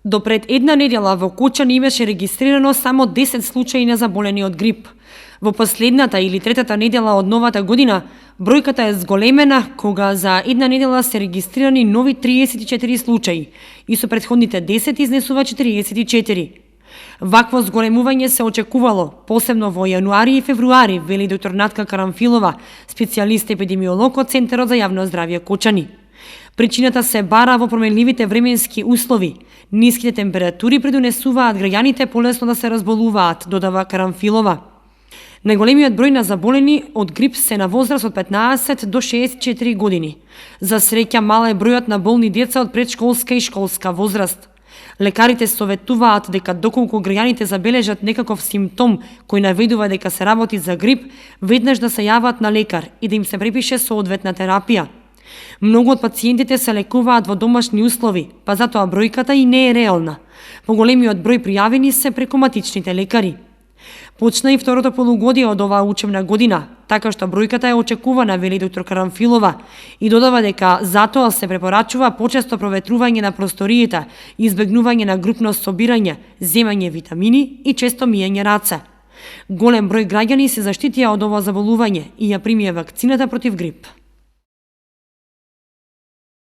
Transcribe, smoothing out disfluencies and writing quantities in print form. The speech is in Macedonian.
До пред една недела во Кочани имаше регистрирано само 10 случаи на заболени од грип. Во последната или третата недела од новата година, бројката е зголемена кога за една недела се регистрирани нови 34 случаи и со претходните 10 изнесува 44. Вакво зголемување се очекувало, посебно во јануари и февруари, вели доктор Натка Карамфилова, специјалист епидемиолог од Центарот за јавно здравје Кочани. Причината се бара во променливите временски услови. Ниските температури предонесуваат граѓаните полесно да се разболуваат, додава Карамфилова. Најголемиот број на заболени од грип се на возраст од 15 до 64 години. За среќа мал е бројот на болни деца од предшколска и школска возраст. Лекарите советуваат дека доколку граѓаните забележат некаков симптом кој наведува дека се работи за грип, веднаш да се јават на лекар и да им се препише соодветна терапија. Многу од пациентите се лекуваат во домашни услови, па затоа бројката и не е реална. Поголемиот број пријавени се преку матичните лекари. Почна и второто полугодие од оваа учебна година, така што бројката е очекувана, вели доктор Карамфилова, и додава дека затоа се препорачува почесто проветрување на просториите, избегнување на групно собирање, земање витамини и често миење раце. Голем број граѓани се заштитија од ова заболување и ја примија вакцината против грип.